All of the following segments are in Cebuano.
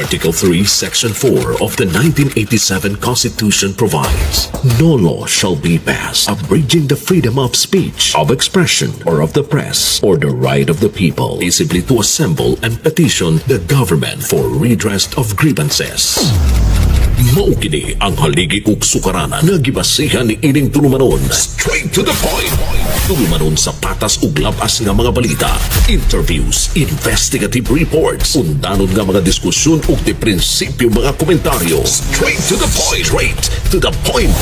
Article 3, Section 4 of the 1987 Constitution provides, "No law shall be passed abridging the freedom of speech, of expression, or of the press, or the right of the people peaceably to assemble and petition the government for redress of grievances." Mao kini ang haligi ug sukaranan nga gibasihan ni ining tulumanon. Straight to the point. Tulumanon sa patas ug labas nga mga balita, interviews, investigative reports, undanon nga mga diskusyon ug di prinsipyo mga komentaryo. Straight to the point. Straight to the point.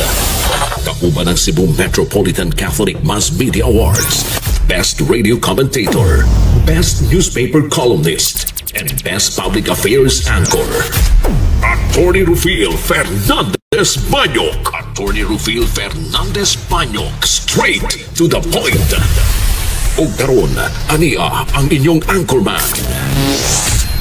Kauban ang Cebu Metropolitan Catholic Mass Media Awards, Best Radio Commentator, Best Newspaper Columnist, and Best Public Affairs Anchor. Attorney Rufil Fernandez Banyok. Attorney Rufil Fernandez Banyok. Straight to the point. Ug karon, ania ang inyong anchorman.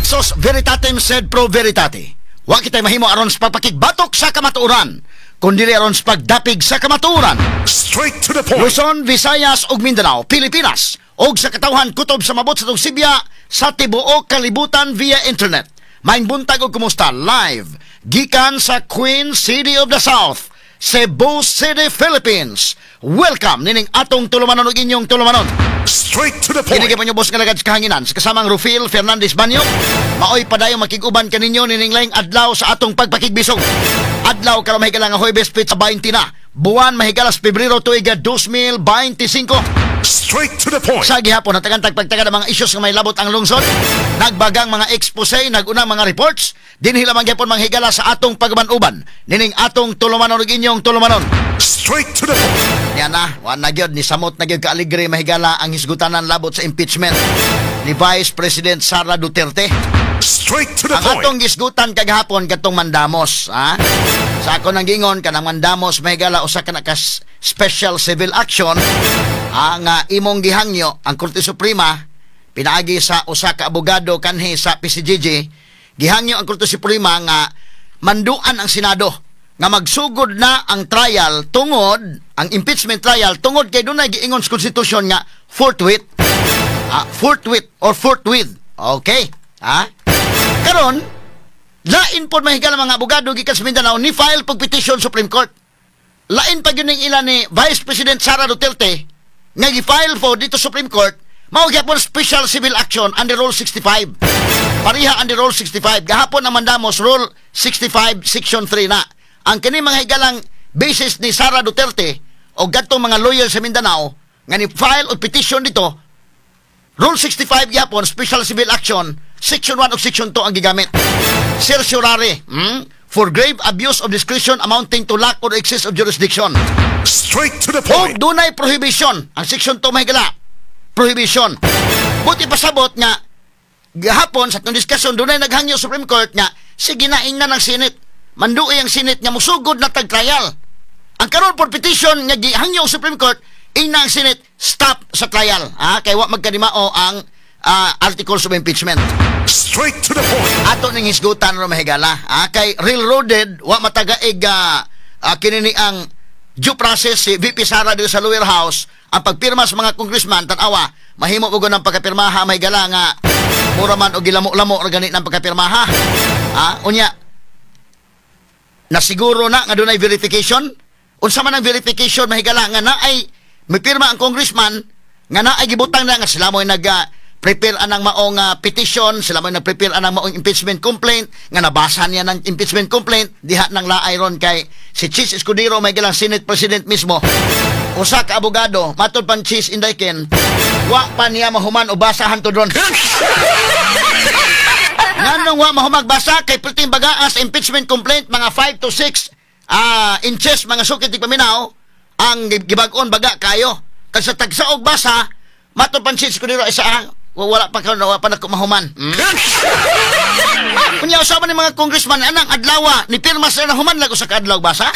Sos veritatem sed pro veritate. Wa kitay mahimo aron sa pagpakigbatok sa kamatuoran, kundi aron sa pagdapig sa kamatuoran. Straight to the point. Luzon, Visayas ug Mindanao, Pilipinas, ug sa katawhan kutob sa mabot sa atong sibya sa tibuok kalibutan via internet. Maayong buntag ug kumusta live gikan sa Queen City of the South, Cebu City, Philippines. Welcome nining atong tulumanon ug inyong tulumanon. Straight to the Kini pa boss nga lagad sa kahanginan sa kasamang Rufil Fernandez Banyo. Maoy padayong makig-uban kaninyo nining laing adlaw sa atong pagpakigbisog. Adlaw karon, mahigala, nga Huwebes, petsa 20 na buwan, mahigalas, Pebrero, tuig 2025. Straight to the point. Sa gihapon, natagan tagpagtaga ng mga isyos nga may labot ang lungsod. Nagbagang mga expose, nagunang mga reports. Dinhi lamang gyapon, manghigala, sa atong pagban-uban nining atong tulumanon ug inyong tulumanon. Straight to the point. Yan na, wa na gyud ni samot na gyud kaaligre, mahigala, ang hisgutanan labot sa impeachment ni Vice President Sara Duterte. Straight to the Ang point. atong gisgutan kagahapon katong mandamos, ha? Sa ako nang gingon kanang mandamos, mahigala, usa ka na ka special civil action ang imong gihangyo ang Korte Suprema pinaagi sa usa ka abogado kanhi sa PCGG. Gihangyo ang Korte Suprema nga manduan ang Senado nga magsugod na ang trial tungod ang impeachment trial tungod kay dunay giingon sa konstitusyon nga forthwith. Ah, forthwith or forthwith. Okay. Ha? Karon, lain pod, mahigala, mga abogado gikan sa Mindanao ni file pag petition Supreme Court. Lain pa gyud ning ila ni Vice President Sara Duterte nga gi-file po dito Supreme Court, mao gyapon special civil action under Rule 65. Pareha under Rule 65. Gahapon ang mandamos, Rule 65 Section 3 na. Ang kini mga higalang basis ni Sara Duterte o gadtong mga lawyer sa Mindanao nga ni file og petition dito, Rule 65 gyapon, special civil action, Section 1 o Section 2 ang gigamit. Certiorari, For grave abuse of discretion amounting to lack or excess of jurisdiction. Straight to the O point. Dunay prohibition. Ang Section 2, mahigala, prohibition. Buti pasabot nga gahapon sa atong diskusyon, dunay naghangyo Supreme Court nga sige na, ingna ng Senate. Manduoy ang Senate nga musugod na tag trial. Ang karon por petition nga gihangyo ang Supreme Court, ingna ang Senate, stop sa trial. Ha? Kay wa magkanimao ang articles of impeachment. Straight to the point. Ato ning hisgutan ro, mahigala. Ha? Kay railroaded, wa matagaig kini ni ang due process si VP Sara dito sa lower house. Ang pagpirma sa mga congressman, tan-awa, mahimo og ng pagkapirmaha, mahigala, nga mura man og gilamo-lamo ra gani ng pagkapirmaha. Ha? Unya, nasiguro na nga dunay verification. Unsa man ang verification, mahigala, nga naay mipirma ang congressman nga naay gibutang na nga sila mo'y nag prepare anang maong petition, sila mo'y nag-prepare anang maong impeachment complaint, nga nabasa niya ng impeachment complaint diha nang laay ron kay si Chiz Escudero, may gilang Senate President mismo, usa ka abogado. Matod pan Chiz Indayken, wa pa niya mahuman o basahan to ron. Nganong wa mahumag basa? Kay perting bagaa sa impeachment complaint, mga 5 to 6 inches, mga sukit paminaw, ang gibag-on baga kayo. Kay sa tagsaog basa, matod pan Chiz Escudero isa wala pa ka, wala pa na mahuman. Unya usapan ni mga congressman anang adlawa ni pirma sila na human lang usa ka adlaw basa.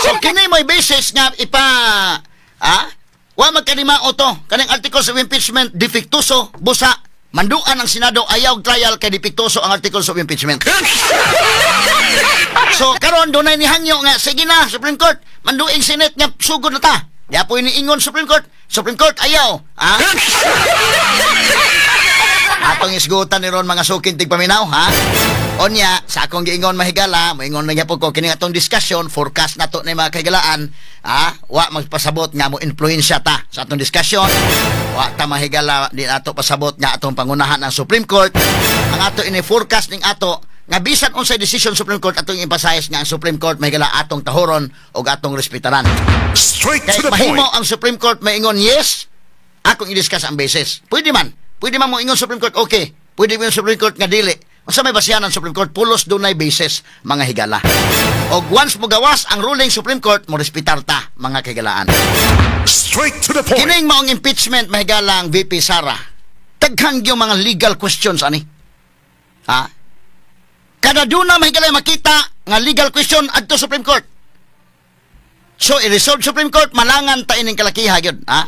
So kini may basis nga ipa wa magkanimao to kaning articles of impeachment, defektuso busa manduan ang Senado, ayaw trial kay defektuso ang articles of impeachment. So karon dunay nihangyo nga sige na, Supreme Court, manduing Senate nga sugod na ta. Di po iniingon Supreme Court. Supreme Court ayaw. Ha? Atong isgutan ni ron, mga suking tigpaminaw, ha? Onya, sa akong giingon, mahigala, moingon na gyapon ko kini atong discussion, forecast nato ni, mga kahigalaan, ha? Wa magpasabot nga mo influensya ta sa atong discussion. Wa ta, mahigala, di nato pasabot nga atong pangunahan ang Supreme Court. Ang ato ini forecast ning ato nga bisan unsay decision Supreme Court, atong emphasize nga ang Supreme Court, mahigala, atong tahuron o atong respetaran. Straight Kay to the mahimo point. Ang Supreme Court maingon yes, akong i-discuss ang basis. Pwede man. Pwede man mo ingon Supreme Court okay. Pwede mo yung Supreme Court nga dili. Unsa may basihan ang Supreme Court? Pulos dunay basis, mga higala. Og once mo gawas ang ruling Supreme Court, mo respetar ta, mga kahigalaan. Straight to the point. Kining maong impeachment, mahigala, ang VP Sara. Daghan gyud mga legal questions ani. Ha? Kada duna, mahigala, makita nga legal question adto Supreme Court. So i-resolve Supreme Court, malangan ta ining kalakiha gyud, ha?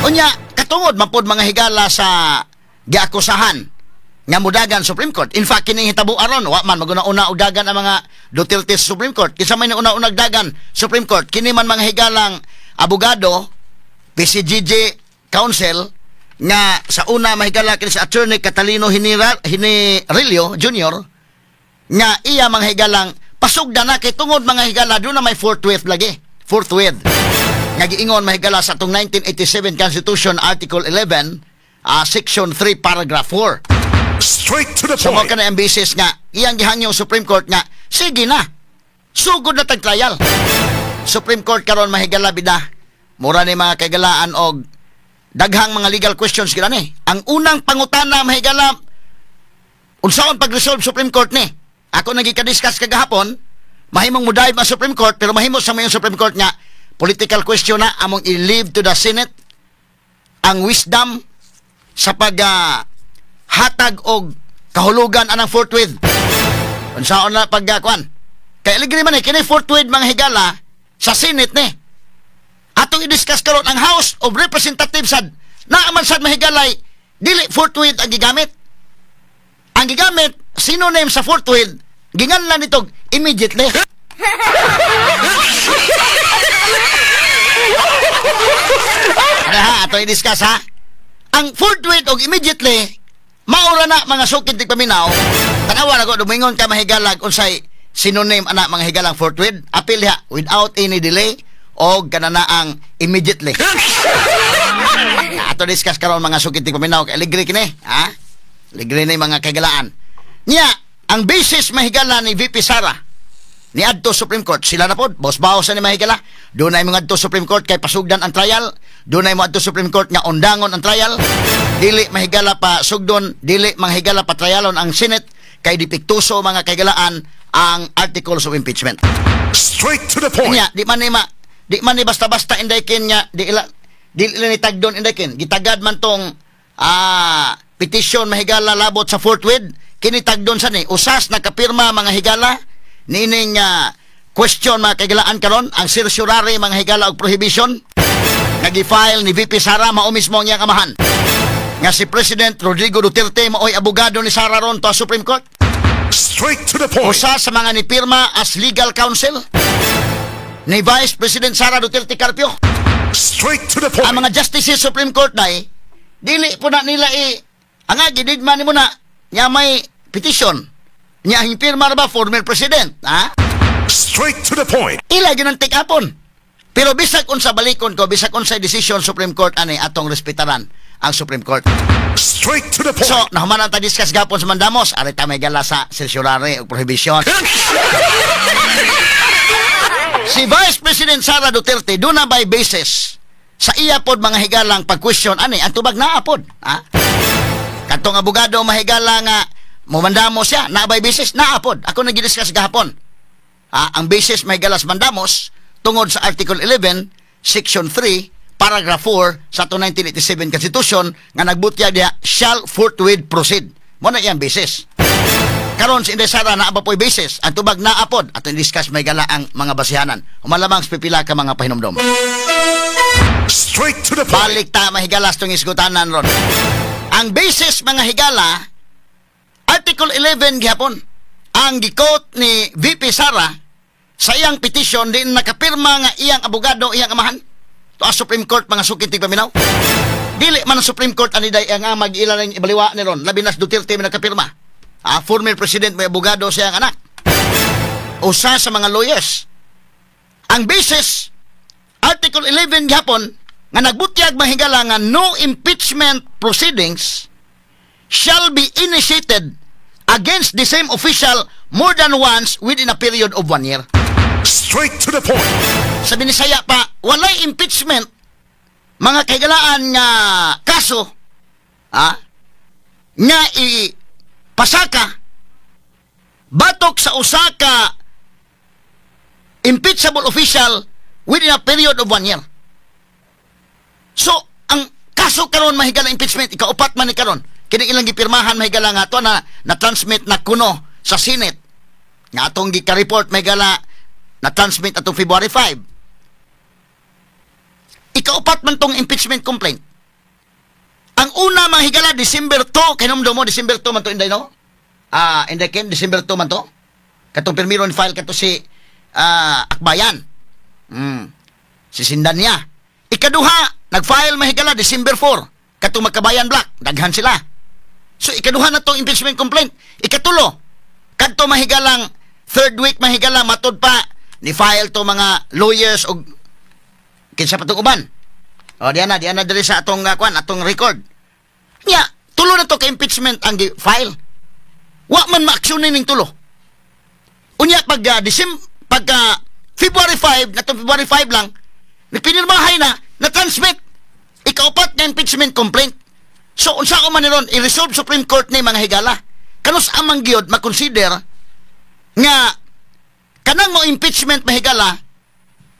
Unya, katungod man pod, mga higala, sa giakusahan nga mudagan Supreme Court. In fact, kining hitabo aron, wa man maguna-una og dagan ang mga Duterte sa Supreme Court. Kinsa may nauna-unag dagan Supreme Court? Kini man, mga higalang abogado, PCGG Counsel nga sa una, mahigala, kini si Attorney Catalino Hinerillo Jr. nga iya, mga higalang, pasugda na kay tungod, mga higala, duna may forthwith lagi. Forthwith nga giingon, mahigala, sa atong 1987 Constitution, Article 11, Section 3, Paragraph 4. Straight to the So mo point. kana ang basis nga iyang gihangyo Supreme Court nga sige na. Sugod na tag trial. Supreme Court karon, mahigala, bida. Mura ni, mga kagalaan, og daghang mga legal questions gid ani. Ang unang pangutana, mahigala, unsaon pag-resolve Supreme Court ni? Ako nang gika-discuss kagahapon, mahimong mo dive ang Supreme Court, pero mahimo sa mayong Supreme Court nga political question na among i-leave to the Senate ang wisdom sa pag hatag og kahulugan anang forthwith. Unsaon na pag kuan? Kay aligri man eh, kini forthwith, mga higala, sa Senate ni. Atong i-discuss karon ang House of Representatives sad. Naaman sad, mahigalay, dili forthwith ang gigamit. Ang gigamit, synonym sa forthwith, ginganlan nito immediately. Ano ha, ato i-discuss ha. Ang forthwith og immediately, maura na, mga sukid tigpaminaw. Tanawa na ko, dumingon ka, mahigalag, unsay synonym ana, mga higalang, forthwith, apil ha, without any delay, o kanana ang immediately. Ato discuss karon, mga sukid tigpaminaw, kay aligri kini, ha? Aligri ni, mga kagalaan. Nya, ang basis, mahigala, ni VP Sara ni adto Supreme Court, sila na pod boss baos ni, mahigala, dunay mo adto Supreme Court kay pasugdan ang trial, dunay mo adto Supreme Court nga undangon ang trial. Dili, mahigala, pa sugdon, dili, manghigala, pa trialon ang Senate kay dipiktuso, mga kaigalaan, ang articles of impeachment. Straight to the point. Kanya di man ni basta-basta inday kin nga di ila di ila ni tagdon inday kin gitagad man tong petition, mahigala, labot sa forthwith. Kini tagdon sa ni usas nakapirma, mga higala, nining question, mga kaigalaan, karon ang certiorari, mga higala, og prohibition nga gi-file ni VP Sara. Mao mismo ang iyang amahan nga si President Rodrigo Duterte maoy abogado ni Sara ron to Supreme Court. Straight to the point. Usa sa mga nipirma as legal counsel ni Vice President Sara Duterte Carpio. Straight to the point. Ang mga justices Supreme Court day, dili po na nila i ang gididma ni mo na nya may petition. Nya ang pirma ra ba former president, ha? Straight to the point. Ila gyud ang take-upon. Pero bisag unsa balikon ko, bisag unsa decision Supreme Court ani, atong respetaran ang Supreme Court. Straight to the point. So, nahuman ang ta-discuss gapon sa Mandamos, ari ta may gala sa certiorari o prohibition. Si Vice President Sara Duterte duna by basis sa iya pod, mga higalang, pag-question ani. Ang tubag naa pod, ha? Katong abogado, mahigala, nga mumandamo siya, naa by basis, naa pod. Ako nag-discuss gahapon. Ha? Ang basis, mahigala, sa mandamos tungod sa Article 11, Section 3, Paragraph 4 sa ato 1987 Constitution nga nagbutyag diha shall forthwith proceed. Mo na iyang basis. Karon si Inday Sara, naa ba po'y basis? Ang tubag naa pod. Atong discuss may gala ang mga basihanan. Humalamang sa pipila ka mga pahinumdom. Straight to the point. Balik ta, mahigala, sa itong isgutanan ron. Ang basis, mga higala, Article 11 gihapon. Ang gikot ni VP Sara sa iyang petition din nakapirma nga iyang abogado, iyang amahan. To a Supreme Court, mga sukit tigpaminaw. Dili man ang Supreme Court ani day ang mag-ila ning ibaliwa ni ron. Labi na si Duterte may nagkapirma. Ah, former president, may abogado siyang anak. Usa sa mga lawyers. Ang basis, Article 11 gihapon nga nagbutyag, mahigala, nga no impeachment proceedings shall be initiated against the same official more than once within a period of one year. Straight to the point. Sa Binisaya pa, walay impeachment, mga kahigalaan, nga kaso nga ipasaka batok sa usa ka impeachable official within a period of one year. So, ang kaso karon, mahigala, impeachment, ikaupat man ni karon. Kini ilang gipirmahan, mahigala, nga ato na na-transmit na kuno sa Senate. Nga atong gika-report, mahigala, na-transmit atong February 5. Ikaupat man tong impeachment complaint. Ang una, mga higala, December 2, kahinumdom mo, December 2 man to, Inday, no? Ah, Inday Ken, December 2 man to. Katong pirmiro ni file kato si Akbayan. Si Cendaña. Ikaduha, nag-file, mahigala, December 4. Katong Makabayan Bloc, daghan sila. So ikaduha na tong impeachment complaint. Ikatulo, kadto, mahigalang, third week, mahigala, matod pa ni file to mga lawyers og kinsa pa tong uban. O diana diri sa atong kwan, atong record. Nya, tulo na to ka impeachment ang gi-file. Wa man maaksyonin ning tulo. Unya pag December, pag February 5, na February 5 lang, nagpinirmahay na, na-transmit ikaupat na impeachment complaint. So unsa ko man ni ron, i-resolve Supreme Court ni, mga higala? Kanus amang gyud makonsider nga kanang mo impeachment, mahigala,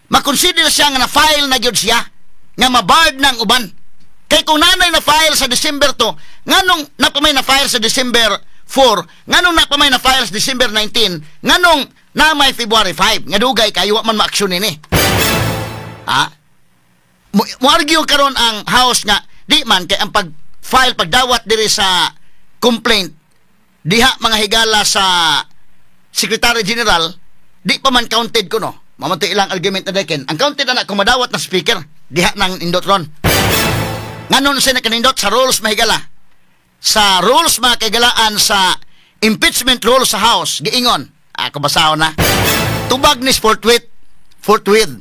makonsider siya nga na-file na gyud siya nga mabarred ng uban? Kay kung nanay na file sa December 2, nganong napamay na file sa December 4, nganong napamay na file sa December 19, nganong namay February 5 nga dugay kayo wa man maaksyon ini? Ha, mo argue karon ang House nga di man kay ang pag file, pagdawat diri sa complaint diha, mga higala, sa Secretary General, di pa man counted ko no. Mamanto ilang argument na deken. Ang counted na kung madawat na speaker diha nang indot ron. Nganon siya nakanindot sa rules, mahigala? Sa rules, mga kaigalaan, sa impeachment rules sa House, giingon, ako basahon na, tubag ni forthwith, forthwith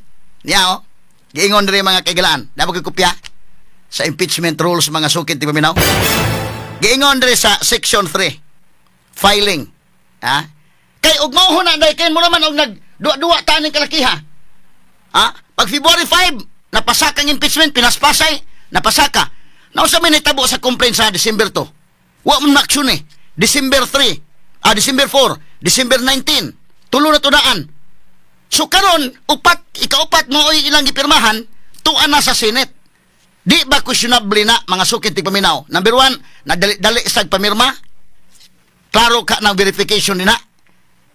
niya oh. Giingon diri, mga kaigalaan, dapat kopya sa impeachment rules, mga sukit ti paminaw. Giingon diri sa section 3, filing, ha. Kay og mao na day kay mo naman og nag duwa-duwa ta ning kalakiha. Ha, pag February 5 napasaka ang impeachment, pinaspasay, napasaka. Naunsa may nitabo sa complaint sa December 2? Wa man maaksyon eh. December 3, December 4, December 19, tulo na tudaan. So karon upat, ikaupat mo oy ilang gipirmahan, tuan na sa Senate. Di ba questionable na, mga sukit tigpaminaw? Number one, nadali-dali sa pamirma. Klaro ka ng verification nina.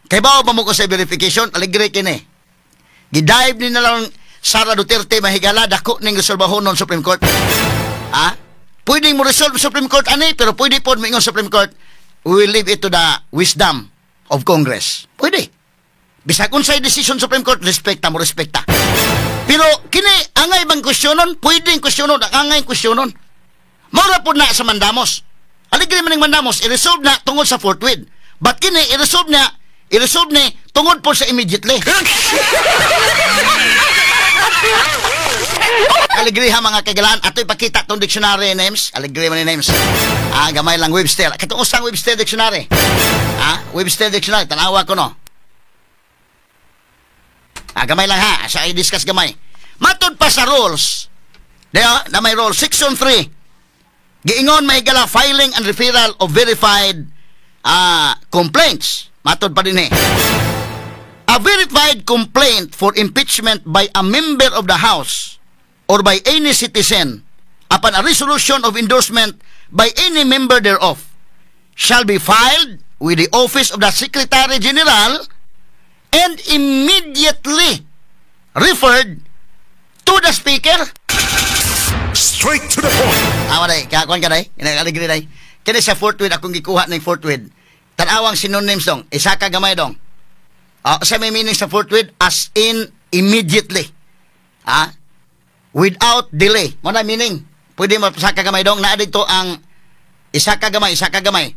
Kay bao ba mo ko sa verification? Aligre kini. Gidive ni na lang Sara Duterte, mahigala, dako ning resolbahonon Supreme Court. Ha? Pwede mo resolve Supreme Court ani, pero pwede po mo ingon Supreme Court, "We will leave it to the wisdom of Congress." Pwede. Bisag unsay decision Supreme Court, respekta mo, respekta. Pero kini angay bang kwestiyonon? Pwedeng kwestiyonon, ang angay kwestiyonon. Mura po na sa mandamos. Aligre man ning mandamos, i-resolve na tungod sa forthwith. But kini i-resolve na, i-resolve ni tungod po sa immediately. Alegriha, mga kagalaan. Ato ipakita tong dictionary names. Alegre man ni names. Ah, gamay lang Webster. Katong usang Webster Dictionary. Ah, Webster Dictionary. Tanawa ko no. Ah, gamay lang ha. Sa i-discuss gamay. Matod pa sa rules. Diyo, na may rules. Section 3. Giingon, mahigala, filing and referral of verified complaints. Matod pa din eh. A verified complaint for impeachment by a member of the House or by any citizen upon a resolution of endorsement by any member thereof shall be filed with the office of the Secretary General and immediately referred to the Speaker. Straight to the point. Tama day, kakuan ka day, kinakaligri day. Kini sa forthwith, akong gikuha ng forthwith. Tanawang synonyms dong, isa ka gamay dong. Sa may meaning sa forthwith, as in immediately. Ah, without delay. Mo na meaning. Pwede mo sa gamay, dong. Naa dito ang isa ka gamay, isa ka gamay.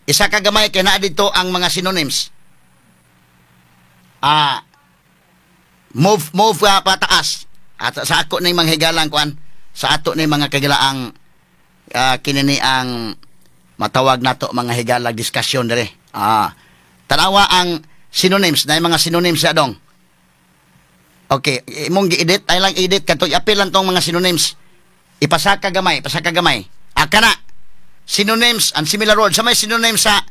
Isa ka gamay kay naa dito ang mga synonyms. Move move pataas. At sa ako ning mga higalang kuan, sa ato ni mga kagilaang kinini ang matawag nato mga higalang discussion dire. Tanawa ang synonyms na mga synonyms sa dong. Okay, imong gi-edit ay lang edit kadto i-apil lang tong mga synonyms. Ipasaka gamay, pasaka gamay. Kana synonyms and similar words. Sa may synonyms sa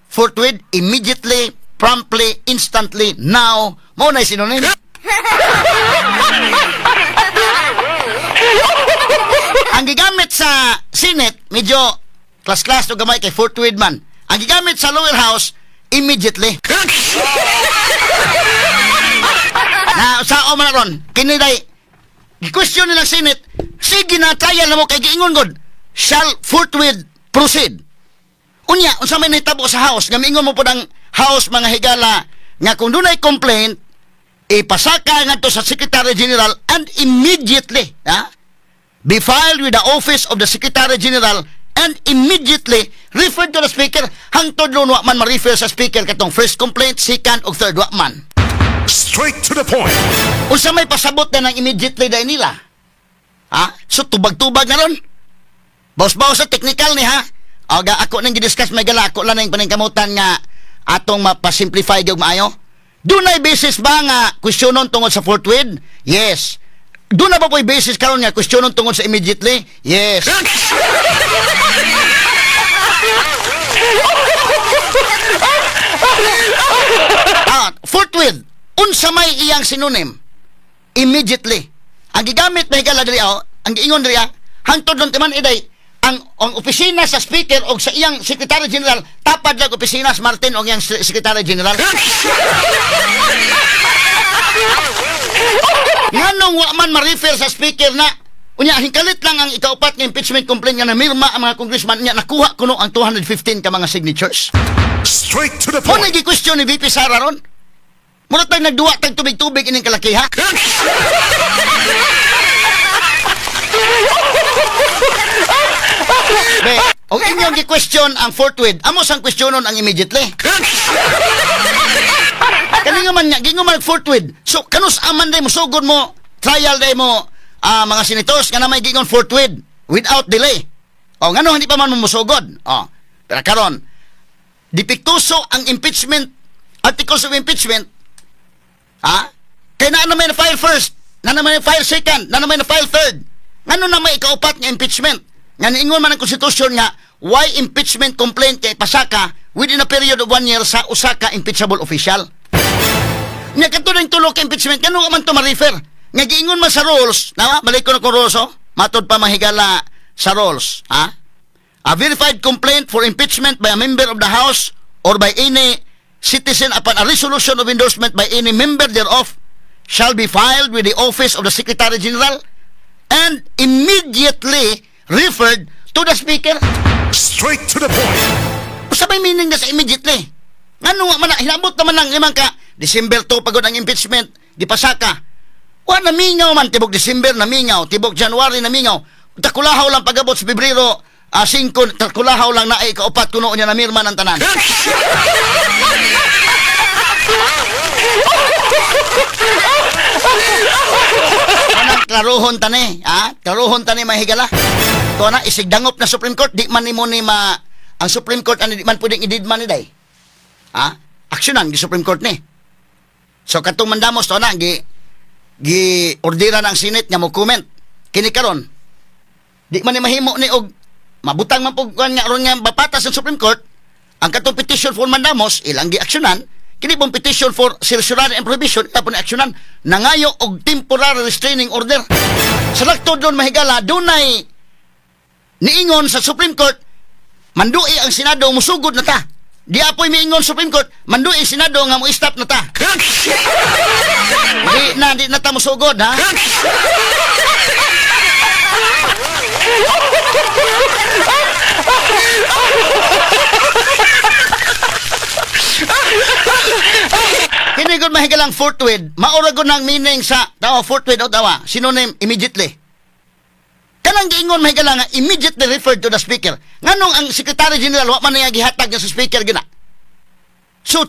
forthwith, immediately, promptly, instantly, now, mao na synonym. Ang gigamit sa Senate, medyo class-class to gamay kay forthwith man. Ang gigamit sa lower house, immediately. Na sao man ron, kini day question nilang Senate, sige na trial na mo kay giingon god, shall forthwith proceed. Unya, unsa may nahitabo sa house, nga miingon mo pod ang house mga higala nga kung dunay complaint ipasaka ngadto sa Secretary General and immediately be filed with the office of the Secretary General and immediately referred to the Speaker. Hangtod ron wa man ma-refer sa Speaker katong first complaint, second ug third wa man. Straight to the point. Unsa may pasabot na ng immediately dahil nila? Ha? So tubag-tubag na ron. Bawas-bawas sa technical ni ha. Aga ako nang gidiscuss may gala ako lang ning paningkamutan nga atong mapasimplify gyud maayo. Dunay basis ba nga kwestiyonon tungod sa forthwith? Yes. Doon na ba po'y basis karon nga kwestiyonon tungod sa immediately? Yes. Forthwith, unsa may iyang synonym? Immediately. Ang gigamit na higala diri, ang giingon diri, hangtod nun timan iday, ang opisina sa Speaker o sa iyang Secretary General, tapad lang opisina sa Martin o iyang Secretary General. Nganong wa man ma-refer sa Speaker na, unya, hingkalit lang ang ikaupat nga impeachment complaint nga namirma ang mga congressman, unya, nakuha kuno ang 215 ka mga signatures. Straight to the point. Muna gi-question ni VP Sara ron. Muna tayong nagduwa tayong tubig-tubig ining kalaki, ha? Be, og inyong gi-question ang forthwith, amo sang questionon ang immediately. Kani nga man nga, gingon man forthwith. So, kanus aman day mo, sugod mo, trial day mo, mga senators, nga na may gingon forthwith, without delay. O, ngano, hindi pa man mo musugod. O, pero karon, dipiktuso ang impeachment, articles of impeachment, ha? Kaya na may na-file first, na may na-file second, na may na-file third. Ngano na may ikaupat nga impeachment? Nga niingon man ang konstitusyon nga, why impeachment complaint kay pasaka within a period of 1 year sa usa ka impeachable official? Nga katong tulo ka impeachment, ngano man to ma-refer? Nga giingon man sa rules, na balik ko na kung rules, oh, matod pa mahigala sa rules, ha? A verified complaint for impeachment by a member of the House or by any citizen upon a resolution of endorsement by any member thereof shall be filed with the office of the Secretary General and immediately referred to the Speaker. Straight to the point. Usa may meaning na sa immediately. Ngano man na, hinabot naman ang limang ka December 2 pagod ang impeachment, gipasaka. Wa namingaw man tibok December namingaw, tibok January namingaw. Takulahaw lang pagabot sa Pebrero 5, takulahaw lang na ay kaupat kuno niya namirma ng tanan. Anang klaruhon tani, ha? Klaruhon tani mahigala. To na isigdangop na Supreme Court, di man nimo ni ma ang Supreme Court ani di man pwedeng ididman ni day. Ha? Aksyonan gi Supreme Court ni. So katong mandamos to na gi gi ordera ng Senate nga mo comment. Kini karon di man ni mahimo ni og mabutang man pug nga ron nga bapatas ang Supreme Court ang katong petition for mandamos ilang gi-aksyonan. Kini pong petition for certiorari and prohibition ila pong aksyonan nangayo og temporary restraining order. Sa laktod doon mahigala dunay niingon sa Supreme Court mandui ang Senado musugod na ta. Di apoy miingon Supreme Court mandui ang Senado nga mo-stop na ta. Di na ta musugod, ha? Kini gud mahigalang forthwith, maura gud nang meaning sa tawa forthwith o tawa, synonym immediately. Kanang giingon, mahigala, nga immediately referred to the speaker. Nganong ang Secretary General wa man niya gihatag nga sa speaker gina? So,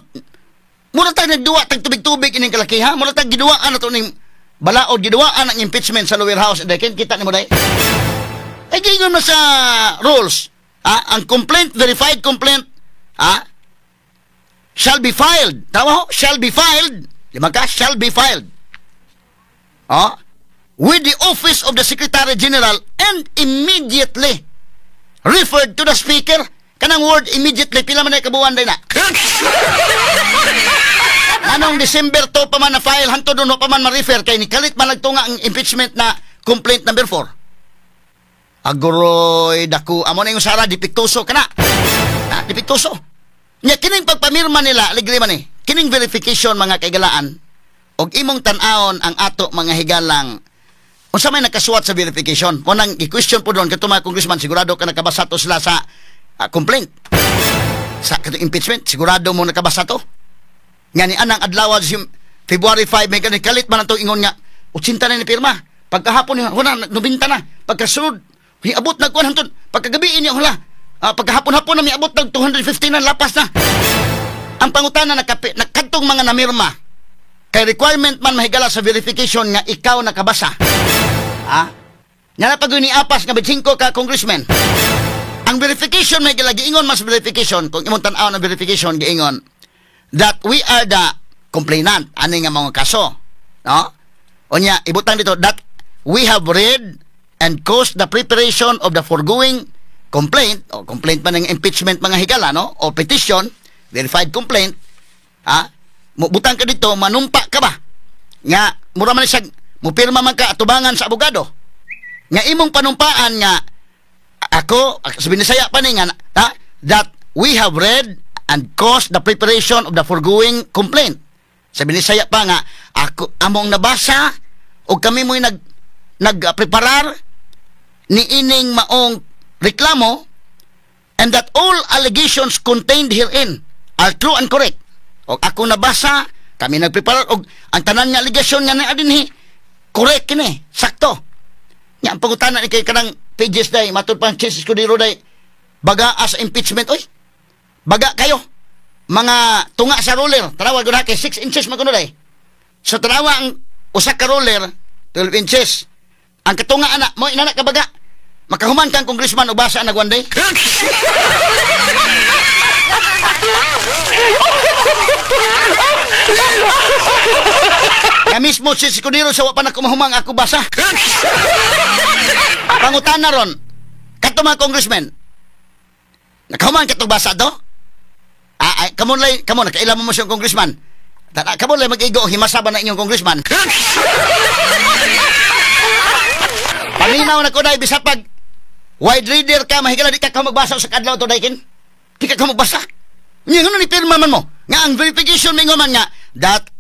mura tag nagduwa tag tubig-tubig ining kalakiha, mura tag giduwaan na to ning balaod, giduwaan ang impeachment sa lower house. Dahil kita nimo day. Ay giingon mo sa rules, ah, ang complaint, verified complaint, ah, shall be filed. Tama ho? Shall be filed. Lima ka? Shall be filed. Ah, with the office of the Secretary General and immediately referred to the Speaker. Kanang word "immediately", pila man na kabuwan day na? Anong December 2 pa man na file, hantod no pa man ma-refer kay ni kalit man nagtunga ang impeachment na complaint number 4. Aguroy, dako, amo na yung sara, dipiktuso ka na. Ha, dipiktuso. Nya kining pagpamirma nila, ligli man eh, kining verification, mga kaigalaan, og imong tan-awon ang ato mga higalang unsa may nakasuwat sa verification. Mo nang i-question po doon kato mga congressman, sigurado ka nakabasa to sila sa complaint. Sa katong impeachment, sigurado mo nakabasa to. Nga ni anang adlaw si February 5 may kani kalit man ang ingon nga 80 na ni pirma. Pagkahapon niya, wala, 90 na. Pagkasunod, hiabot na kuan hantod. Pagkagabi niya wala. Pagkahapon-hapon na miabot nag 250 na lapas na. Ang pangutana nakapi, nakadtong mga namirma. Kay requirement man, mahigala, sa verification nga ikaw nakabasa. Ha? Nga na pag ni apas nga 5 ka congressman. Ang verification may giingon mas verification kung imong tan-aw na verification, giingon that we are the complainant ani nga mga kaso. No? Unya ibutang dito that we have read and caused the preparation of the foregoing complaint o complaint man ng impeachment, mga higala, no, o petition, verified complaint, ha, butang ka dito, manumpa ka ba nga mura man siya mupirma man ka atubangan sa abogado nga imong panumpaan nga ako sa Binisaya pa ni nga ha, that we have read and caused the preparation of the foregoing complaint. Sa Binisaya pa nga ako among nabasa o kami mo'y nag nagpreparar ni ining maong reklamo and that all allegations contained herein are true and correct. O ako nabasa, kami nagpreparar og ang tanan nga alegasyon nga naa dinhi correct kini, sakto. Nya ang pangutana ni kay kanang pages day, matud pa ang Chiz Escudero day, baga as impeachment oy. Baga kayo. Mga tunga sa ruler, tanawa gud kay 6 inches man kuno day. So tanawa ang usa ka ruler, 12 inches. Ang katunga ana, mo inana ka baga. Makahuman kang congressman o basa nag one day. Nga mismo si Escudero sa wa pa na kumahumang ako basa. Pangutana ron, kato mga congressman, nakahuman katong basa to? Ah, ay, kamo lay, kamo nakailan mo siyang congressman. Kamo lay mag-igo himasa ba na inyong congressman? Paminaw na ko day bisa pag wide reader ka mahigala di ka ka magbasa sa kadlaw to daykin. Di ka ka magbasa. Nya ngano ni pirma man mo? Nga ang verification mingon man nga that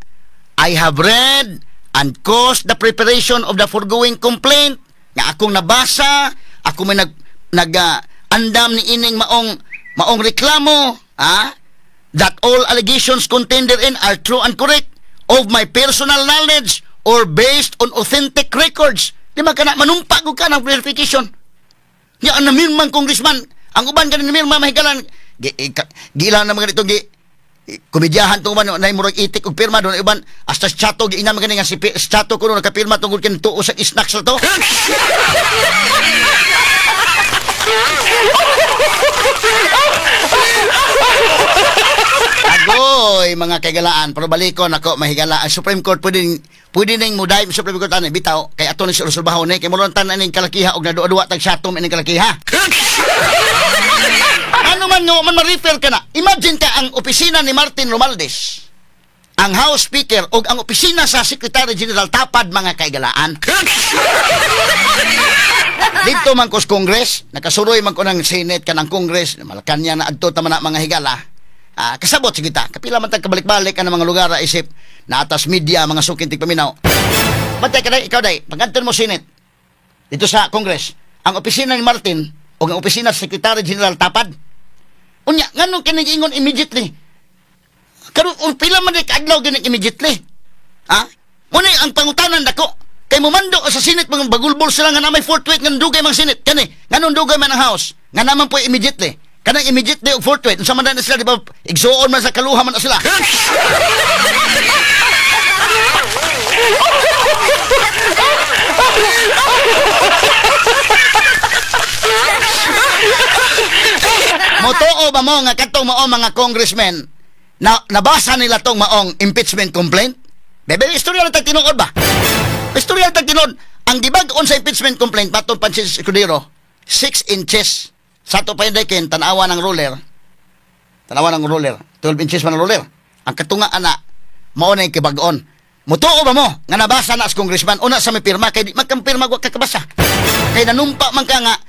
I have read and caused the preparation of the foregoing complaint, nga akong nabasa, ako may nag nag andam ni ining maong maong reklamo, ah, that all allegations contained therein are true and correct of my personal knowledge or based on authentic records. Di ba kana manumpa ko ka ng verification? Nya ang namirmang congressman, ang uban ka namirma mahigalan, giila na mga dito gi komedyahan tong uban na murag itik og pirma doon uban hasta chato giina man gani nga si chato kuno nakapirma tungod kay tuo sa snacks to. Agoy mga kaigalaan, pero balikon ako mahigala ang Supreme Court, pwede pwede ning muday Supreme Court ani bitaw kay ato ni resolbahon ni kay mo tanan ning kalakiha og naduwa-duwa tag satom ining kalakiha. Ano man nga man ma-refer ka na. Imagine ka ang opisina ni Martin Romualdez, ang House Speaker og ang opisina sa Secretary General tapad, mga kaigalaan. Dito man ko sa Congress, nakasuroy man ko ng Senate kanang Congress, Malacanang na adto ta man na mga higala. Kasabot sige ta. Kapila man tag kabalik-balik ang mga lugar isip na atas media mga sukin tigpaminaw. Bantay ka day, ikaw day, pag-adto mo Senate dito sa Congress, ang opisina ni Martin o ang opisina sa Secretary General tapad. Unya, nganong kini ingon immediately? Karon pila man di kaadlaw gini immediately? Ha? Muna ang pangutanan dako. Kay mumando sa Senate, mga bagulbol sila nga na may forthwith, nga dugay mang Senate. Kani, nganong dugay man ang House? Nga naman po immediately. Kanang immediately og forthwith, unsa man na sila, di ba? Igsuon man sa kaluha man na sila. Motoo ba mo nga katong mao mga congressmen na nabasa nila tong maong impeachment complaint? Bebe, istorya lang tag tinuod ba? Istorya lang tag tinuod. Ang gibag-on sa impeachment complaint matod Francis Escudero, 6 inches. Sa ato pa yun, tanawa ng ruler. Tanawa ng ruler. 12 inches man ang ruler. Ang katunga ana, mao na yung kibag-on. Mutuo ba mo nga nabasa na as congressman? Una sa may pirma, kay di magkampirma wa kakabasa. Kay nanumpa man ka nga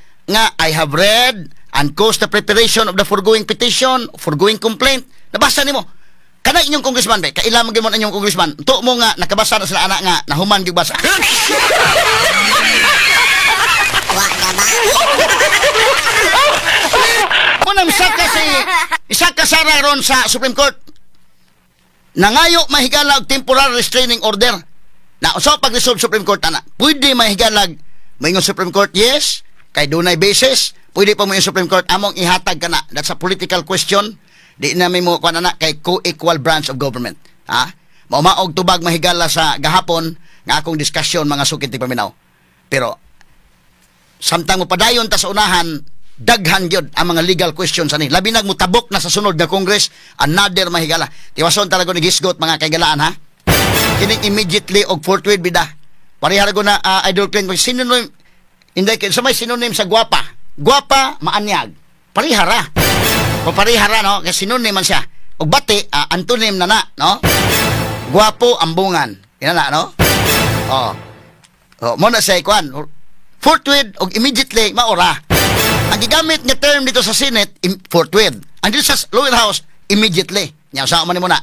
I have read and caused the preparation of the foregoing petition, foregoing complaint. Nabasa nimo. Kana inyong congressman ba? Kaila man gyud mo inyong congressman. Tuo mo nga nakabasa na sila anak nga nahuman gyud basa. Unang saka si isa ka sara ron sa Supreme Court. Nangayo mahigalag temporary restraining order. Na usa pag-resolve Supreme Court ana. Pwede mahigalag moingon Supreme Court, yes, kay dunay basis. Pwede pa mo yung Supreme Court among ihatag kana. That's a political question. Di na may mo kuan ana kay co-equal branch of government. Ha? Maumaog tubag mahigala sa gahapon nga akong discussion mga sukit ti paminaw. Pero samtang mo padayon ta sa unahan, daghan gyud ang mga legal questions ani. Labi nag mutabok na sa sunod nga Congress, another mahigala. Tiwason talaga ni gisgot mga kaigalaan ha. Kining immediately og forthwith bida. Parehara ko na Idol Clint, synonym hindi kay sa may synonym sa guwapa. Guwapa maanyag. Parehara. O parehara no, kay synonym man siya. Og bati antonym na na, no? Guwapo ambungan. Ina na no? Oh. Oh, mo na siya kuan. Forthwith og immediately maora. Ang gigamit nga term dito sa Senate, forthwith. Ang dito sa lower house, immediately. Nya usa man nimo na.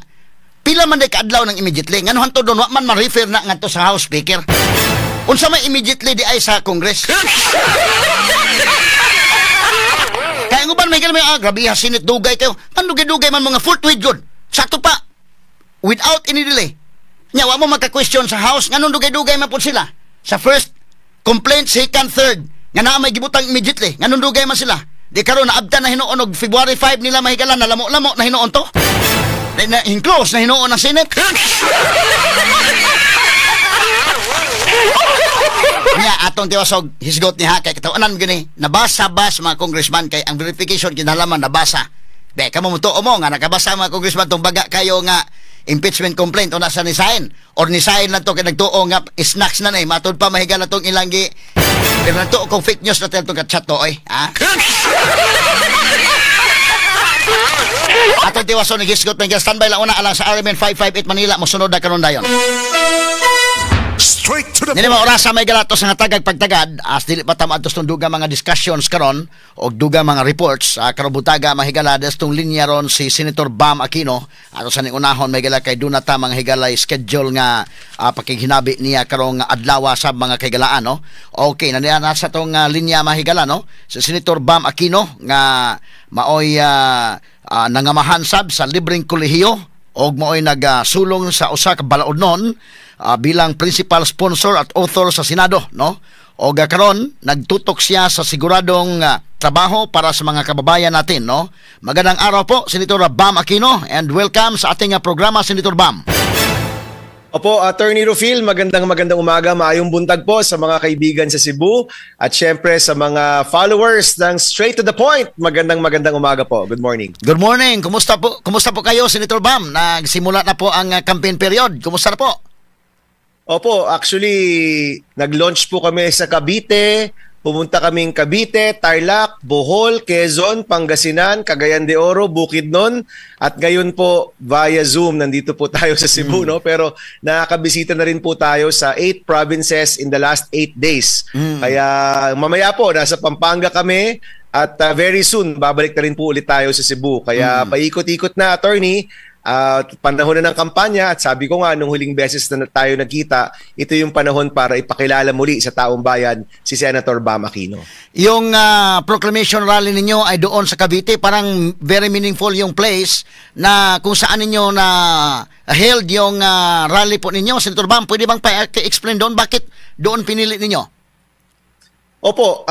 Pila man day kaadlaw ng immediately? Ngano hanto doon wa man ma-refer na ngadto sa House Speaker. Unsa may immediately di ay sa Congress? Kaya ang uban may ganun, grabe ha, Senate dugay kayo. Man dugay-dugay man mga forthwith good. Sakto pa without any delay. Nya wa mo magka-question sa House nganong dugay-dugay man pud sila. Sa first complaint, second, third, nga naa may gibutang immediately, nganong dugay man sila. Di karon naabtan na hinuon og February 5 nila mahigala na lamo-lamo na hinuon to. Na enclose na hinuon ang Senate. Nya atong tiwasog hisgot ni ha kay katawanan gini nabasa ba sa mga congressman kay ang verification kinahanglan nabasa. Be kamo mutuo mo nga nakabasa mga congressman tong baga kayo nga impeachment complaint o nasa ni sign or ni sign lang to kay nagtuo nga snacks na na matud pa mahigala tong ilang gi pero nagtuo kong fake news na tong chat to oy ha. Atong tiwason ni gisgot ng standby lang una alang sa RMN 558 Manila mosunod na karon dayon. Straight to the Nini mga orasa may galato sa nga tagag pagtagad as dili pa tama atos tong duga mga discussions karon og duga mga reports karon butaga mahigala tong linya ron si Senator Bam Aquino ato sa ning unahon may gala kay duna ta mga higala schedule nga pakighinabi niya karong adlaw sa mga kaigalaan no. Okay, naniya na sa tong linya mahigala no si Senator Bam Aquino nga maoy nangamahan sab sa libreng kolehiyo og maoy nagsulong sa usa ka balaodnon bilang principal sponsor at author sa Senado no. Og karon nagtutok siya sa siguradong trabaho para sa mga kababayan natin no. Magandang araw po Senator Bam Aquino and welcome sa ating programa Senator Bam. Opo, Attorney Rufil, magandang magandang umaga, maayong buntag po sa mga kaibigan sa Cebu at syempre sa mga followers ng Straight to the Point. Magandang magandang umaga po. Good morning. Good morning. Kumusta po? Kumusta po kayo, Senator Bam? Nagsimula na po ang campaign period. Kumusta na po? Opo, actually nag-launch po kami sa Cavite. Pumunta kaming Cavite, Tarlac, Bohol, Quezon, Pangasinan, Cagayan de Oro, Bukidnon at ngayon po via Zoom nandito po tayo sa Cebu no, pero nakakabisita na rin po tayo sa 8 provinces in the last 8 days. Kaya mamaya po nasa Pampanga kami at very soon babalik na rin po ulit tayo sa Cebu. Kaya paikot-ikot na, attorney. Panahon na ng kampanya at sabi ko nga nung huling beses na tayo nagkita, ito yung panahon para ipakilala muli sa taong bayan si Senator Bam Aquino. Yung proclamation rally ninyo ay doon sa Cavite, parang very meaningful yung place na kung saan ninyo na held yung rally po ninyo. Senator Bam, pwede bang pa-explain doon bakit doon pinili ninyo? Opo,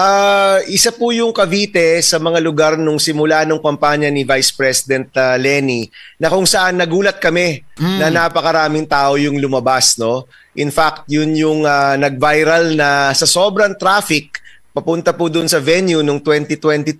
isa po yung Cavite sa mga lugar nung simula nung kampanya ni Vice President Leni na kung saan nagulat kami na napakaraming tao yung lumabas, no? In fact, yun yung nag-viral na sa sobrang traffic papunta po dun sa venue nung 2022,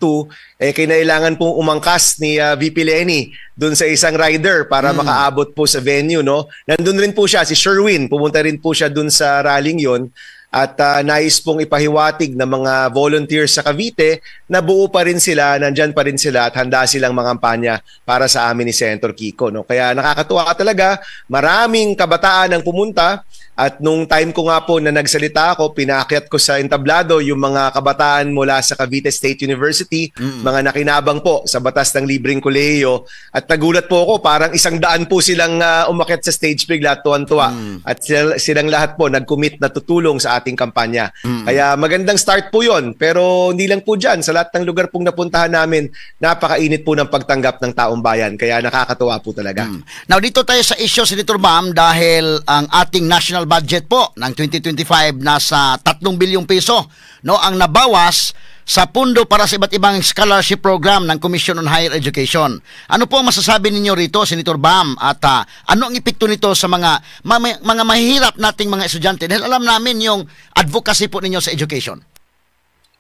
eh kinailangan pong umangkas ni VP Leni dun sa isang rider para makaabot po sa venue, no? Nandun rin po siya, si Sherwin, pumunta rin po siya dun sa rallying yon at nais pong ipahiwatig ng mga volunteers sa Cavite na buo pa rin sila, nandyan pa rin sila at handa silang mangampanya para sa amin ni Senator Kiko. No? Kaya nakakatuwa talaga, maraming kabataan ang pumunta at nung time ko nga po na nagsalita ako, pinaakyat ko sa entablado yung mga kabataan mula sa Cavite State University, mga nakinabang po sa batas ng libreng kolehiyo. At nagulat po ako, parang 100 po silang umakyat sa stage bigla, tuwan-tuwa. At silang lahat po nag-commit na tutulong sa ating kampanya. Kaya magandang start po yon. Pero hindi lang po dyan, sa lahat ng lugar pong napuntahan namin, napakainit po ng pagtanggap ng taong bayan. Kaya nakakatuwa po talaga. Now dito tayo sa issue, Senator Bam, dahil ang ating national budget po ng 2025 nasa 3 bilyong piso, no, ang nabawas sa pundo para sa iba't ibang scholarship program ng Commission on Higher Education. Ano po ang masasabi ninyo rito, Senator Bam? At ano ang epekto nito sa mga mahihirap nating mga estudyante? Dahil alam namin yung advocacy po ninyo sa education.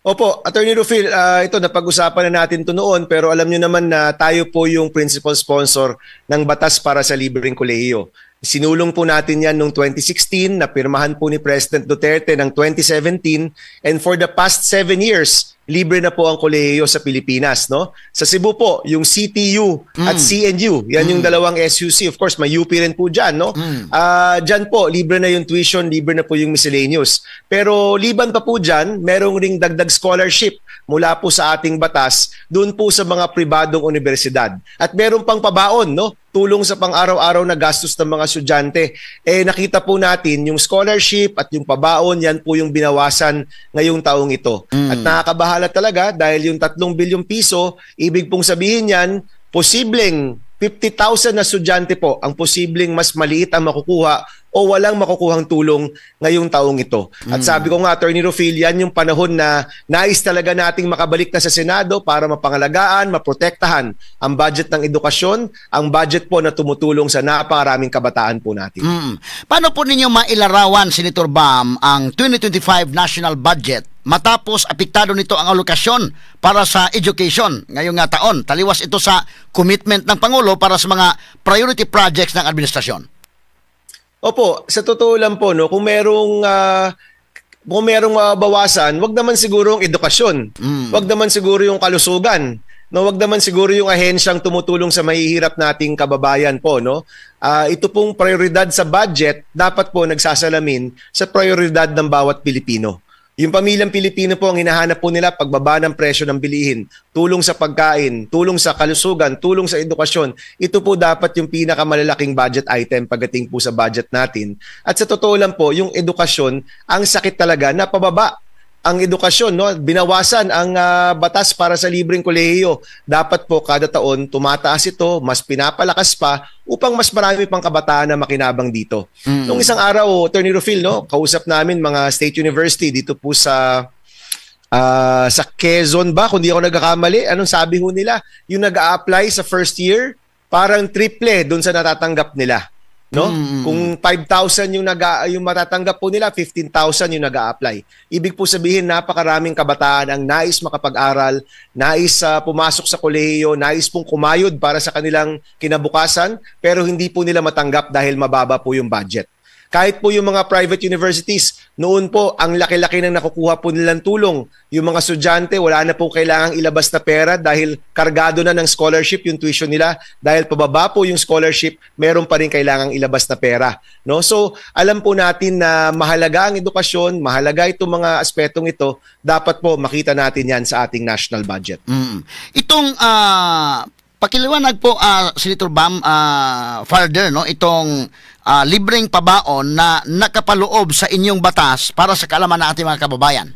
Opo, Attorney Rufil, ito napag-usapan na natin to noon, pero alam niyo naman na tayo po yung principal sponsor ng batas para sa libreng kolehiyo. Sinulong po natin yan noong 2016, napirmahan po ni President Duterte ng 2017, and for the past 7 years, libre na po ang kolehiyo sa Pilipinas. No? Sa Cebu po, yung CTU at CNU, yan yung dalawang SUC. Of course, may UP rin po dyan. No? Dyan po, libre na yung tuition, libre na po yung miscellaneous. Pero liban pa po dyan, merong ring dagdag scholarship mula po sa ating batas doon po sa mga pribadong universidad. At meron pang pabaon, no? Tulong sa pang-araw-araw na gastos ng mga estudyante. Eh nakita po natin yung scholarship at yung pabaon, yan po yung binawasan ngayong taong ito. At nakakabahala talaga dahil yung 3 bilyong piso, ibig pong sabihin yan, posibleng 50,000 na estudyante po ang posibleng mas maliit ang makukuha o walang makukuhang tulong ngayong taong ito. At sabi ko nga, Attorney Rufil, yan yung panahon na nais talaga nating makabalik na sa Senado para mapangalagaan, maprotektahan ang budget ng edukasyon, ang budget po na tumutulong sa napakaraming kabataan po natin. Paano po ninyo mailarawan, Senator Bam, ang 2025 national budget matapos apektado nito ang alokasyon para sa education ngayong nga taon? Taliwas ito sa commitment ng Pangulo para sa mga priority projects ng administrasyon. Opo, sa totoo lang po, no, kung merong bawasan, wag naman siguro ang edukasyon. Wag naman siguro yung kalusugan. No, wag naman siguro yung ahensyang tumutulong sa mahihirap nating kababayan po, no? Ito pong prioridad sa budget dapat po nagsasalamin sa prioridad ng bawat Pilipino. Yung pamilyang Pilipino po, ang hinahanap po nila, pagbaba ng presyo ng bilihin, tulong sa pagkain, tulong sa kalusugan, tulong sa edukasyon. Ito po dapat yung pinakamalalaking budget item pagdating po sa budget natin. At sa totoo lang po, yung edukasyon, ang sakit talaga na pababa ang edukasyon, no? Binawasan ang batas para sa libreng kolehiyo. Dapat po kada taon tumataas ito, mas pinapalakas pa upang mas marami pang kabataan na makinabang dito. Nung isang araw, Attorney Rufil, no, kausap namin mga state university dito po sa Quezon ba, kung di ako nagkakamali, anong sabi ho nila? Yung nag-a-apply sa first year, parang triple doon sa natatanggap nila. No? Kung 5,000 yung matatanggap po nila, 15,000 yung nag-a-apply. Ibig po sabihin, napakaraming kabataan ang nais makapag-aral, nais pumasok sa kolehiyo, nais pong kumayod para sa kanilang kinabukasan, pero hindi po nila matanggap dahil mababa po yung budget. Kahit po yung mga private universities, noon po, ang laki-laki ng nakukuha po nilang tulong. Yung mga estudyante, wala na pong kailangang ilabas na pera dahil kargado na ng scholarship yung tuition nila. Dahil pababa po yung scholarship, meron pa rin kailangang ilabas na pera. No? So, alam po natin na mahalaga ang edukasyon, mahalaga itong mga aspetong ito. Dapat po makita natin yan sa ating national budget. Itong Pakiliwanag po, Senator Bam, further, no, itong libreng pabaon na nakapaloob sa inyong batas para sa kaalaman ng ating mga kababayan.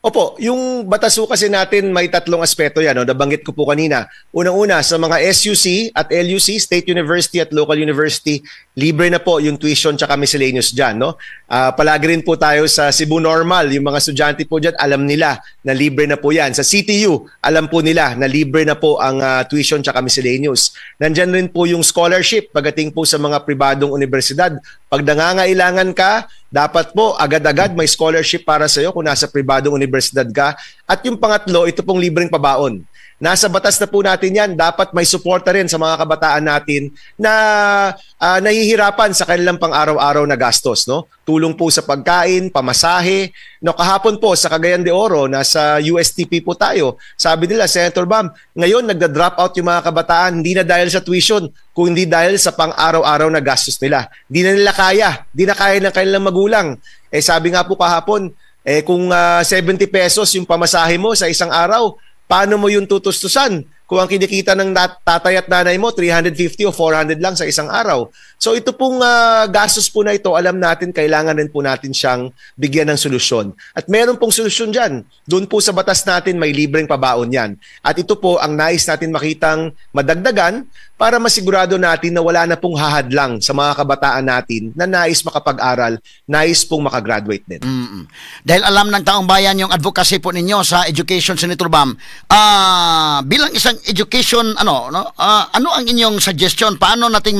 Opo, yung batas po kasi natin, may tatlong aspeto yan. No? Nabanggit ko po kanina. Unang-una, sa mga SUC at LUC, State University at Local University, libre na po yung tuition tsaka miscellaneous dyan. No? Palagi rin po tayo sa Cebu Normal. Yung mga estudyante po dyan, alam nila na libre na po yan. Sa CTU, alam po nila na libre na po ang tuition tsaka miscellaneous. Nandyan rin po yung scholarship pagdating po sa mga pribadong universidad. Pag nangangailangan ka, dapat po agad-agad may scholarship para sa iyo kung nasa pribadong universidad ka. At yung pangatlo, ito pong libreng pabaon. Nasa batas na po natin yan. Dapat may suporta rin sa mga kabataan natin na nahihirapan sa kanilang pang-araw-araw na gastos. No? Tulong po sa pagkain, pamasahe. No, kahapon po sa Cagayan de Oro, nasa USTP po tayo. Sabi nila, "Senator Bam, ngayon nagda-drop out yung mga kabataan, hindi na dahil sa tuition, kundi dahil sa pang-araw-araw na gastos nila. Hindi na nila kaya, hindi na kaya ng kanilang magulang." Eh sabi nga po kahapon, eh kung 70 pesos yung pamasahe mo sa isang araw, paano mo yun tutustusan kung ang kinikita ng tatay at nanay mo 350 o 400 lang sa isang araw? So ito pong gastos po na ito, alam natin kailangan rin po natin siyang bigyan ng solusyon. At meron pong solusyon dyan. Doon po sa batas natin, may libreng pabaon yan. At ito po ang nais natin makitang madagdagan para masigurado natin na wala na pong hahadlang sa mga kabataan natin na nais makapag-aral, nais pong makagraduate din. Dahil alam ng taong bayan yung advocacy po ninyo sa education, Senator Bam, bilang isang education, ano, no, ano ang inyong suggestion? Paano nating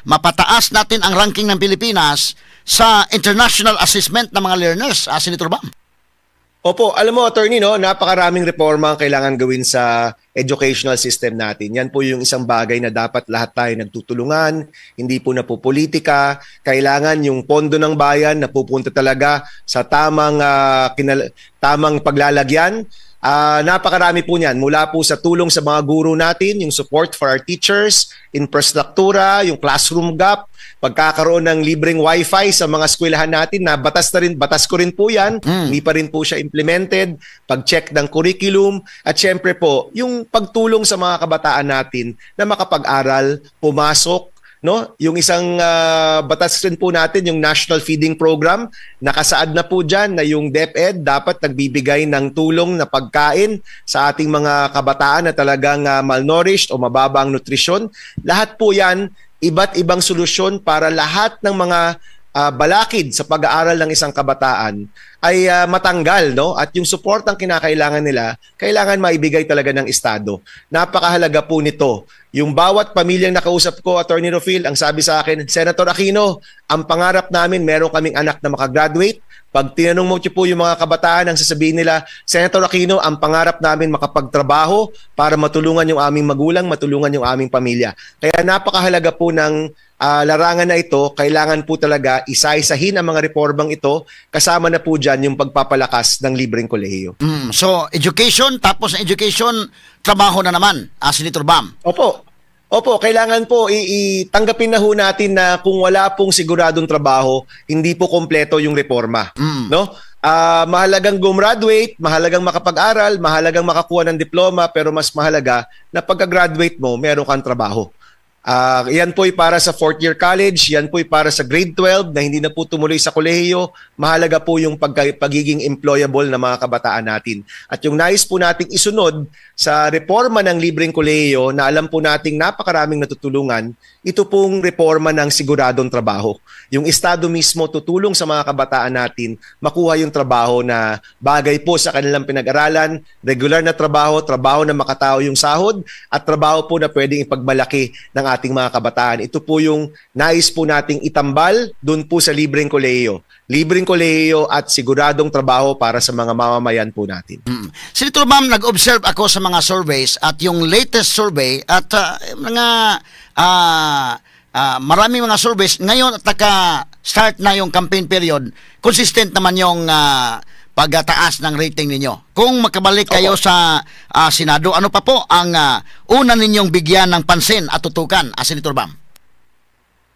mapataas natin ang ranking ng Pilipinas sa international assessment ng mga learners, Senator Bam? Opo, alam mo, attorney, no, napakaraming reforma ang kailangan gawin sa educational system natin. Yan po yung isang bagay na dapat lahat tayo nagtutulungan, hindi po napupolitika. Kailangan yung pondo ng bayan napupunta talaga sa tamang paglalagyan. Napakarami po niyan, mula po sa tulong sa mga guro natin, yung support for our teachers, infrastruktura, yung classroom gap, pagkakaroon ng libreng wifi sa mga eskwelahan natin na batas na rin, batas ko rin po yan, hindi pa rin po siya implemented, pag-check ng curriculum, at syempre po, yung pagtulong sa mga kabataan natin na makapag-aral, pumasok, no? Yung isang batas rin po natin, yung National Feeding Program, nakasaad na po diyan na yung DepEd dapat nagbibigay ng tulong na pagkain sa ating mga kabataan na talagang malnourished o mababa ang nutrisyon. Lahat po 'yan, iba't ibang solusyon para lahat ng mga balakid sa pag-aaral ng isang kabataan ay matanggal, no, at yung support ang kinakailangan nila, kailangan maibigay talaga ng estado. Napakahalaga po nito. Yung bawat pamilyang nakausap ko, Attorney Rofil, ang sabi sa akin, "Senator Aquino, ang pangarap namin, meron kaming anak na makagraduate." Pag tinanong mo po yung mga kabataan, ang sasabihin nila, "Senator Aquino, ang pangarap namin, makapagtrabaho para matulungan yung aming magulang, matulungan yung aming pamilya." Kaya napakahalaga po ng larangan na ito, kailangan po talaga isa-isahin ang mga reformang ito, kasama na po dyan yung pagpapalakas ng libreng kolehiyo. So, education, tapos na education, trabaho na naman, Senator Bam. Opo. Opo, kailangan po itanggapin na ho natin na kung wala pong siguradong trabaho, hindi po kompleto yung reforma. No? Mahalagang gumraduate, mahalagang makapag-aral, mahalagang makakuha ng diploma, pero mas mahalaga na pagka-graduate mo, meron kang trabaho. Yan po'y para sa fourth year college, yan po'y para sa grade 12 na hindi na po tumuloy sa kolehiyo. Mahalaga po yung pagiging employable ng mga kabataan natin. At yung nais po nating isunod sa reforma ng libreng kolehiyo na alam po nating napakaraming natutulungan, ito pong reforma ng siguradong trabaho. Yung Estado mismo tutulong sa mga kabataan natin makuha yung trabaho na bagay po sa kanilang pinag-aralan, regular na trabaho, trabaho na makatao yung sahod, at trabaho po na pwedeng ipagmalaki ng ating mga kabataan. Ito po yung nais po nating itambal doon po sa libreng kolehiyo. Libreng kolehiyo at siguradong trabaho para sa mga mamamayan po natin. Senator Bam, nag-observe ako sa mga surveys at yung latest survey at mga maraming mga surveys ngayon at naka-start na yung campaign period, consistent naman yung pagtaas ng rating ninyo. Kung makabalik kayo sa Senado, ano pa po ang una ninyong bigyan ng pansin at tutukan, Senator Bam?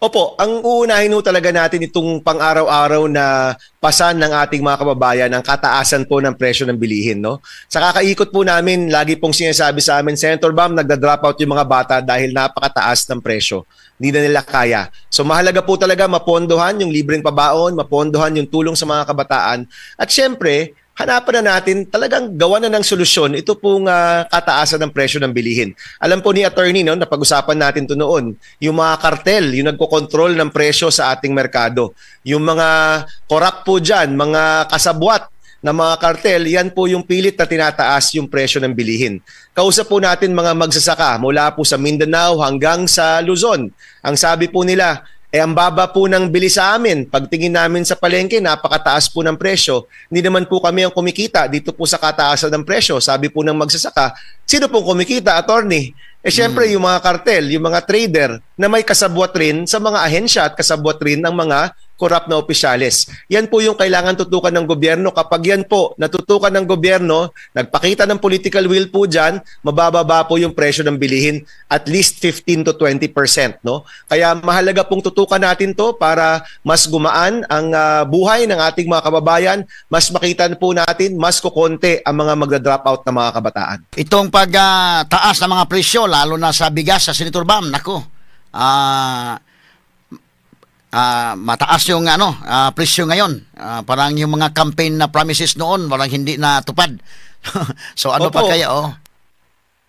Opo, ang uunahin ho talaga natin itong pang-araw-araw na pasan ng ating mga kababayan, ang kataasan po ng presyo ng bilihin, no? Sa kakaikot po namin, lagi pong sinasabi sa amin, "Senator Bam, nagda-drop out yung mga bata dahil napakataas ng presyo. Hindi na nila kaya." So mahalaga po talaga mapondohan yung libreng pabaon, mapondohan yung tulong sa mga kabataan. At syempre, hanapan na natin, talagang gawa na ng solusyon ito pong kataasan ng presyo ng bilihin. Alam po ni attorney, no, napag-usapan natin to noon, yung mga kartel, yung nagkokontrol ng presyo sa ating merkado. Yung mga corrupt po dyan, mga kasabwat na mga kartel, yan po yung pilit na tinataas yung presyo ng bilihin. Kausap po natin mga magsasaka mula po sa Mindanao hanggang sa Luzon. Ang sabi po nila, eh ang baba po ng bili sa amin. Pagtingin namin sa palengke, napakataas po ng presyo. Hindi naman po kami ang kumikita dito po sa kataasan ng presyo. Sabi po ng magsasaka, sino pong kumikita, attorney? Eh syempre yung mga kartel, yung mga trader na may kasabwat rin sa mga ahensya at kasabwat rin ng mga corrupt na opisyales. Yan po yung kailangan tutukan ng gobyerno. Kapag yan po natutukan ng gobyerno, nagpakita ng political will po dyan, mabababa po yung presyo ng bilihin at least 15 to 20%. No? Kaya mahalaga pong tutukan natin to para mas gumaan ang buhay ng ating mga kababayan, mas makita po natin, mas kukonte ang mga magda-drop out na mga kabataan. Itong pagtaas ng mga presyo, lalo na sa bigas, sa Senator Bam, nako, mataas yung presyo ngayon. Parang yung mga campaign na promises noon, parang hindi natupad. So ano pa Opo. Kaya? Oh?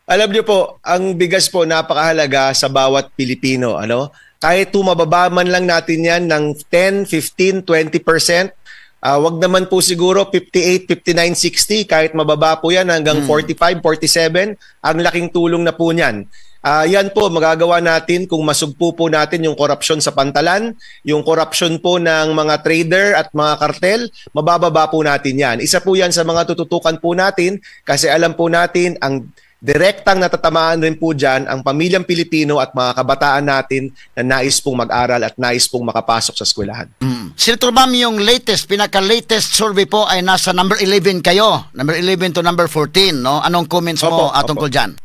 Alam niyo po, ang bigas po napakahalaga sa bawat Pilipino, ano? Kahit mababa man lang natin 'yan ng 10, 15, 20%, wag naman po siguro 58, 59, 60, kahit mababa po 'yan hanggang 45, 47, ang laking tulong na po niyan. Yan po magagawa natin kung masugpo po natin yung korupsyon sa pantalan, yung korupsyon po ng mga trader at mga kartel, mabababa po natin yan. Isa po yan sa mga tututukan po natin kasi alam po natin ang direktang natatamaan rin po dyan ang pamilyang Pilipino at mga kabataan natin na nais pong mag-aral at nais pong makapasok sa eskwelahan. Senator Bam, yung latest, pinaka-latest survey po ay nasa number 11 kayo. Number 11 to number 14, no? Anong comments mo Opo, opo. tungkol dyan?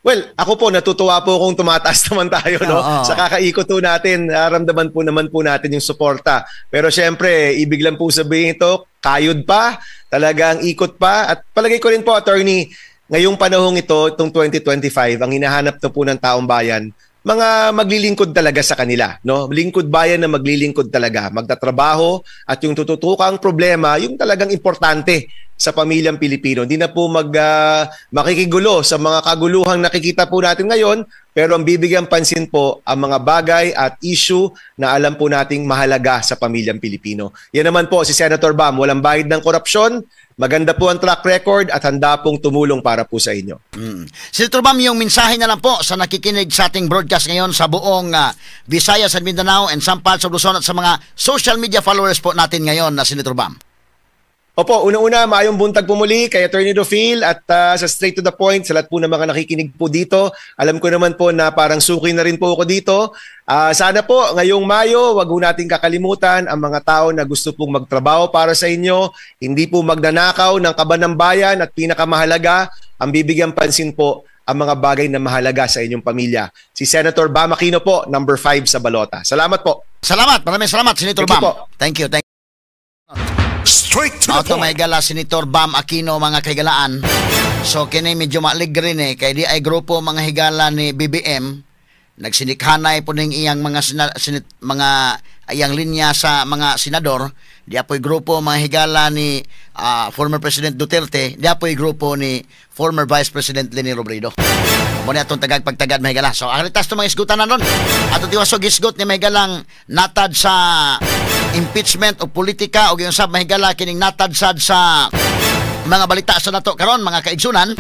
Well, ako po, natutuwa po kung tumataas naman tayo, no? Oo. Sa kakaikot po natin, naramdaman po naman po natin yung suporta. Pero syempre, ibig lang po sabihin ito, kayod pa, talagang ikot pa. At palagay ko rin po, attorney, ngayong panahong ito, itong 2025, ang hinahanap na po ng taong bayan, mga maglilingkod talaga sa kanila, no? Lingkod bayan na maglilingkod talaga, magtatrabaho at yung tututukang problema, yung talagang importante sa pamilyang Pilipino. Hindi na po makikigulo sa mga kaguluhang nakikita po natin ngayon, pero ang bibigyan pansin po ang mga bagay at issue na alam po nating mahalaga sa pamilyang Pilipino. Yan naman po si Senator Bam, walang bahid ng korupsyon, maganda po ang track record at handa pong tumulong para po sa inyo. Senator Bam, yung mensahe na lang po sa nakikinig sa ating broadcast ngayon sa buong Visayas and Mindanao and some parts of Luzon at sa mga social media followers po natin ngayon na Senator Bam. Opo, una-una, maayong buntag po muli kay Attorney Rofil at sa Straight to the Point, sa lahat po ng mga nakikinig po dito. Alam ko naman po na parang suki na rin po ako dito. Sana po ngayong Mayo, wag po natin kakalimutan ang mga tao na gusto pong magtrabaho para sa inyo, hindi po magnanakaw ng kaban ng bayan at pinakamahalaga, ang bibigyan pansin po ang mga bagay na mahalaga sa inyong pamilya. Si Senator Bam Aquino po, number 5 sa balota. Salamat po. Salamat, maraming salamat, Senator Thank you Bam. po. Thank you, thank Straight to the Auto point. May gala Senator Bam Aquino, mga kahigalaan. So kini medyo maaligre ni kay di ay grupo mga higala ni BBM nagsinikhanay po ning iyang mga mga iyang linya sa mga senador, di apoy grupo mga higala ni former President Duterte, di apoy grupo ni former Vice President Leni Robredo. Mo ni atong tagag pagtagad, mga higala. So ang litas mga isgutan na nun. Ato tiwasog isgot ni mga higalang natad sa impeachment o politika o yung sab, mga higala, kining natad sad sa mga balita sa nato karon, mga kaigsunan.